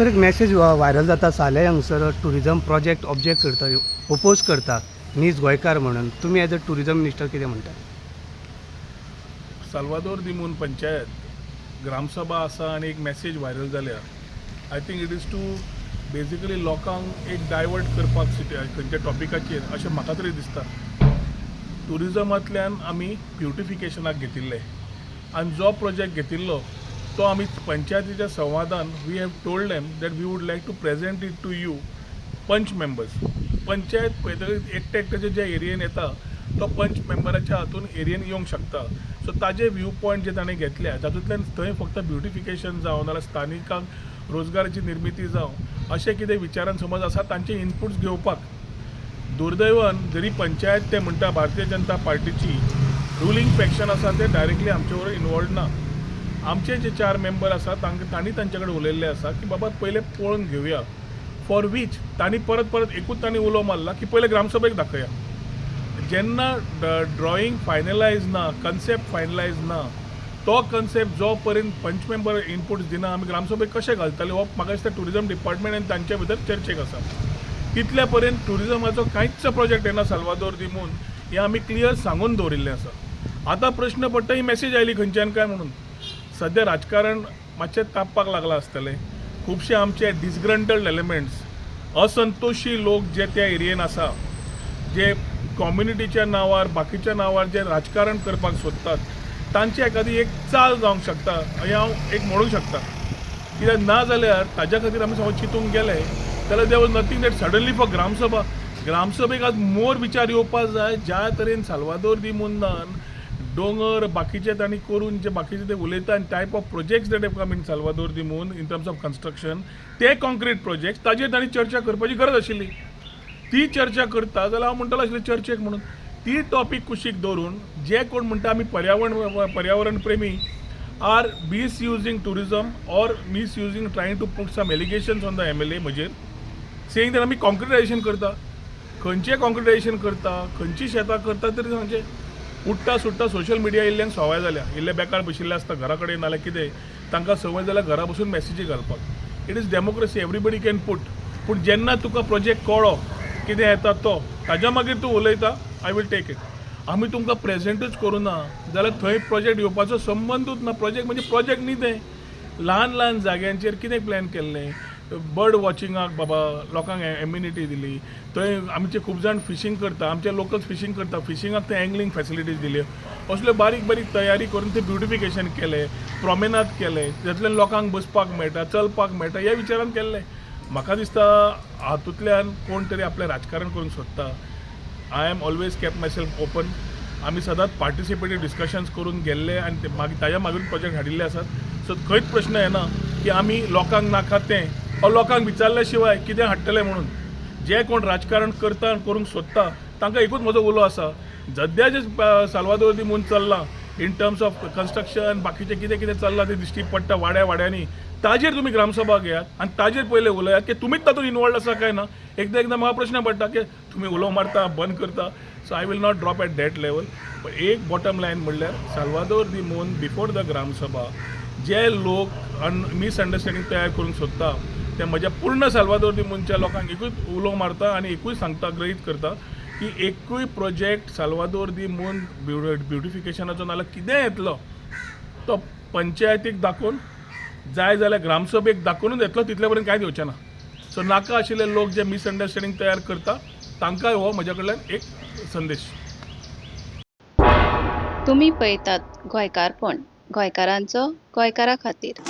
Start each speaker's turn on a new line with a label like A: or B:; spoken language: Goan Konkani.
A: सर, एक मॅसेज व्हायरल जाता, साले हांगसर टुरिजम प्रोजेक्ट ऑब्जेक्ट करता, ओपोज करता नीज गोंयकार म्हणून. तुमी एज अ टुरिजम मिनिस्टर कितें म्हणटा?
B: साल्वादोर दिमून पंचायत ग्रामसभा आसा आनी एक मॅसेज व्हायरल जाल्या. I think it is to basically लोकांक एक डायवर्ट करपाक सिटी खंयच्या टॉपिकाचेर, अशें म्हाका तरी दिसता. ट्युरिजमांतल्यान आमी ब्युटिफिकेशनाक घेतिल्लें आनी जो प्रोजेक्ट घेतिल्लो तो आमी पंचायतीच्या संवादान we have told them that we would like to present it to you panch members. Panchayat पळयतकीच एकटे एकट्याचे जे एरियेन येता, तो पंच मेंबराच्या हातून एरियेन येवंक शकता. सो ताजे व्यू पॉयंट जे ताणें घेतल्या, तातूंतल्यान थंय फक्त ब्युटिफिकेशन जावं नाल्यार स्थानिकांक रोजगाराची निर्मिती जावं, अशें कितें विचारान समज आसा, तांचे इनपुट्स घेवपाक. दुर्दैवान जरी पंचायत ते म्हणटा भारतीय जनता पार्टीची रुलींग फॅक्शन आसा, ते डायरेक्टली आमचे बरोबर इनवॉल्ड ना. आमचे जे चार मेंबर आसा, तांकां तांणी तांचे कडेन उलयल्ले आसा की बाबा, पयले पळोवन घेवया. फॉर वीच तांणी परत परत एकूच तांणी उलो मारला की पयले ग्रामसभेक दाखया. जेन्ना ड्रॉइंग फायनलायज ना, कन्सेप्ट फायनलायज ना, तो कन्सेप्ट जो पर्यंत पंच मेंबर इनपुट्स दिना, आमी ग्रामसभेक कशें घालतले? हो म्हाका दिसता ट्युरिजम डिपार्टमेंट आनी तांचे भितर चर्चेक आसा. तितल्या पर्यंत ट्युरिजमाचो कांयच प्रोजेक्ट येना साल्वादोर दिमून, हें आमी क्लियर सांगून दवरिल्लें आसा. आतां प्रश्न पडटा, ही मॅसेज आयली खंयच्यान काय म्हणून. सद्या राजकारण मातशें तापपाक लागलां आसतलें. खुबशे आमचे डिसग्रंटल्ड एलिमेंट्स, असंतोशी लोक जे त्या एरियेन आसा, जे कॉम्युनिटीच्या नांवार, बाकीच्या नांवार जे राजकारण करपाक सोदतात, तांची एखादी एक चाल जावंक शकता, हें हांव एक म्हणूंक शकता. कित्याक ना जाल्यार ताज्या खातीर आमी समज चिंतूंक गेले जाल्यार there was nothing that suddenly for Gramsabha. ग्रामसभेक आज मोर विचार येवपाक जाय. ज्या तरेन साल्वादोर दी मुंदान दोंगर बाकीचे तांणी करून जे बाकीचे ते उलयता आनी type of projects that have come in Salvador de Moon in terms of construction, ते कॉन्क्रीट प्रोजेक्ट्स, ताजेर तांणी चर्चा करपाची गरज आशिल्ली. ती चर्चा करता जाल्यार हांव म्हणटलो आशिल्लें चर्चेक म्हणून. ती टॉपीक कुशीक दवरून जे कोण म्हणटा आमी पर्यावरण प्रेमी are misusing tourism or misusing, trying to put some allegations on the MLA म्हजेर, सेईंग that आमी कॉन्क्रिटायझेशन करता. खंयचें कॉन्क्रिटायझेशन करता, खंयची शेतां करता तरी सांगचें. उठ्ठा सुट्टा सोशल मिडिया इल्ल्यान संवय जाल्या. इल्ले बेकार बशिल्ले आसता घरा कडेन नाल्यार कितें, तांकां संवय जाल्या घरा बसून मॅसेजी घालपाक. It is democracy, everybody can put. पूण जेन्ना तुका प्रोजेक्ट कळ्ळो कितें येता तो, ताज्या मागीर तूं उलयता, I will take it. आमी तुमकां प्रेजेंटूच करूं ना जाल्यार थंय प्रोजेक्ट येवपाचो संबंदूच ना. प्रोजेक्ट म्हणजे प्रोजेक्ट न्ही तें. ल्हान ल्हान जाग्यांचेर कितें प्लॅन केल्लें, बर्ड वॉचिंगाक बाबा लोकांक एम्युनिटी दिली. थंय आमचे खूब जाण फिशींग करता, आमचे लोकल्स फिशींग करता, फिशिंगाक थंय एंगलिंग फॅसिलिटीज दिल्यो. असल्यो बारीक बारीक तयारी करून ते ब्युटिफिकेशन केलें, प्रोमेनाद केलें, जातल्यान लोकांक बसपाक मेळटा, चलपाक मेळटा, ह्या विचारान केल्लें. म्हाका दिसता हातूंतल्यान कोण तरी आपलें राजकारण करूंक सोदता. I am always kept myself open. आमी सदांच पार्टिसिपेटीव डिस्कशन्स करून गेल्ले आनी ते मागीर ताज्या मागीर प्रोजेक्ट हाडिल्ले आसात. सो खंयच प्रश्न येना की आमी लोकांक नाका तें वा लोकांक विचारल्या शिवाय कितें हाडटले म्हणून. जे कोण राजकारण करता आनी करूंक सोदता, तांकां एकूच म्हजो उलो आसा, सद्या जे साल्वादोर दी म्हूण चल्लां इन टर्म्स ऑफ कन्स्ट्रक्शन, बाकीचें कितें कितें चल्लां तें दिश्टी पडटा वाड्या वाड्यांनी, ताजेर तुमी ग्रामसभा घेयात आनी ताजेर पयलें उलयात की तुमीच तातूंत इनवॉल्ड आसा काय ना. एकदां एकदां म्हाका प्रश्न पडटा की तुमी उलो मारता, बंद करता. So I will not drop at that level. पण एक बॉटम लायन म्हणल्यार साल्वादोर दी मून बिफोर the Gramsabha जे लोक मिसअंडरस्टँडींग तयार करूंक सोदता, ते म्हज्या पूर्ण साल्वादोर दी मुनच्या लोकांक एकूच उलो मारता आनी एकूच सांगता, गृहीत करता की एकूय प्रोजेक्ट साल्वादोर दी मून ब्युटिफिकेशनाचो नाल्यार कितेंय येतलो, तो पंचायतीक दाखोवन, जाय जाल्यार ग्रामसभेक दाखोवनूच येतलो. तितले पर्यंत कांय दिवचें ना. सो नाका आशिल्ले लोक जे मिसअंडरस्टँडींग तयार करता, तांकां हो म्हज्या कडल्यान एक संदेश.
C: तुमी पळयतात गोंयकारपण, गोंयकारांचो गोंयकारा खातीर.